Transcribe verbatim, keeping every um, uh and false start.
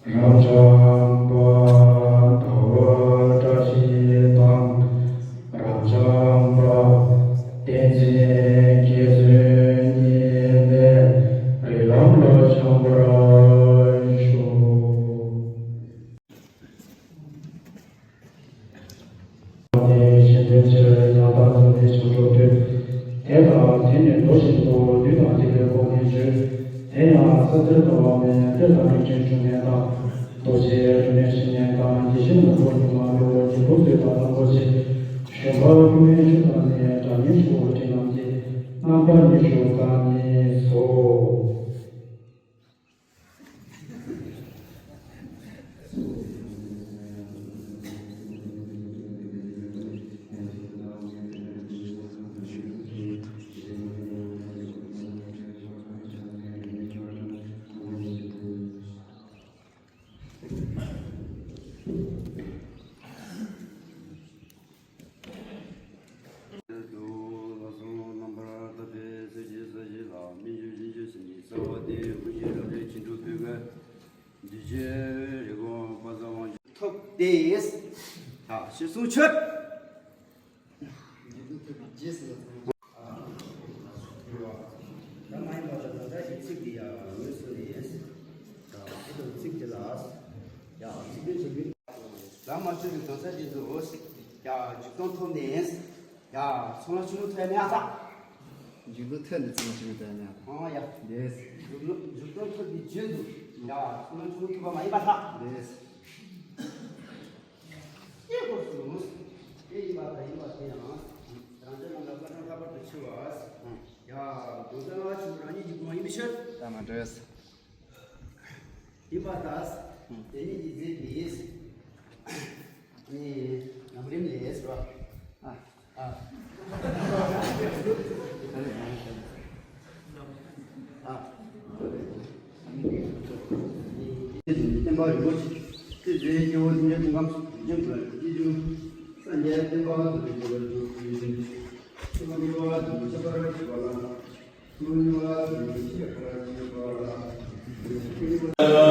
རབ་འབྱམས་པ་ཟླ་བ་བཀྲ་ཤིས་དང་། རབ་འབྱམས་པ་བསྟན་འཛིན་རྒྱ་མཚོ་གཉིས་ནས་རིགས་ལམ་ལ་སྦྱངས་པར་ཤོག། དེ་གཞན་དོན་ཕྱིར་ཡང་དག་བརྩམས་ཏེ་བྱང་ཆུབ་བསྟོད། དེ་དང་དེ་ནི་མདོ་བཞིན་དུ་ལུས་དང་བསྡོས་པའི་སྒོ་ནས་བརྗོད། དེ་ཡང་ས་འཛིན་ལྟ་བ་མེད་ལྟོས་དང་རིགས་ཅན་འབྱུང་གནས་དང་། རྡོ་རྗེའི་རིག་གནས་ཤེས་གནས་དང་། དགེ་བཤེས་ནོར་བུ་ཉི་མ་ལོ་རྒྱལ་པོ་མཛད་པ་དང་པོ་ཆེ། གཞོན་པ་ཀུན་མཁྱེན་ཆོས་དང་ནི་སྒྲ་སྙན་ཆུ་བོ་སྤྲིན་རྣམས་ཀྱི། རྣམ་པ་ཉི་ཤུ་རྩ་གཉིས་སོ། དུ་ལ་སོགས་རྣམ་པར་དག་པའི་ཚུལ་གྱིས་ས་གཞི་ལ་སྨན་ཆུ་ཤིང་ཆུ་སེམས་ཀྱི་རྩ་བ་སྟེ། དབུ་ཞྭ་རབ་རིབ་ཆེན་དྲུག་ཕུལ་བས་འདི་ཕྱིར་རི་ཀོན་པ་ས་དབང་ཐོབ་སྟེ། ད་ཞེས་གསུངས་ཆོད། ད་མ་ཡིན་པ་ད་ད་ཞིག་ཚིག་འདི་ཡང་ངོས་སུ་ནས་ད་ཨེ་དང་ཚིག་དེ་ལ་ཡང་ཚིག་དོན་བྱེད་རྒྱུ། ལམ་མ་ཆོད་པའི་གང་ཟག་དེ་ཚོ་ཡང་འཇིག་རྟེན་ཐོབ་ནས་ཡང་ཚོགས་ལམ་ཆེན་མོ་ཐོབ་ཡ་མེད་ཨ་ད། འཇིག་རྟེན་ཐོབ་ནས་ཚོགས་ལམ་ཆེན་མོ་ཐོབ་ཡ་མེད་ཨ་ད། ཨང་ཡ། འདས། འཇིག་རྟེན་ཐོབ་པའི་རྗེས་སུ་ཡང་ཚོགས་ལམ་ཆེན་མོ་ཐོབ་པ་མ་ཡིན་པ་ད། འདས། དེ་སྐོར་གསུངས། དེ་ཡིན་པ་དང་ཡིན་པ་དེ་ཡང་རང་ཅག་རྣམས་ལ་བཀའ་དྲིན་ལྷག་པར་དུ་ཆེ་བ། ཡ། གང་ཟག་སྣང་བ་ཆེན་པོ་རང་ཉིད་ཀྱི་སྒོ་ཡིན་པའི་ཕྱིར། ད་མ་འདྲེས། ཡིན་པ་དང་། དེ་ཉིད་ཀྱི་རྫས་དེ་ནི་ལམ་རིམ་ལས་སོ། ཨ། ཨ། ཨ། བསྟན་པ་རིན་པོ་ཆེ། དེ་ཚེ་སྐྱེ་བོ་སེམས་ཅན་ཕུང་ཁམས་རྒྱུན་དུ་སྐྱེ་རྒྱུ། སངས་རྒྱས་བསྟན་པ་དུ་དུ་འགྱུར་བར་འགྱུར་བའི་ཕྱིར། ཐུབ་པ་མི་བ་དུ་ཁྱད་པར་བྱེད་པ་ལ། ཐུབ་པ་མི་བ་དུ་ཁྱད་པར་བྱེད་པ་ལ།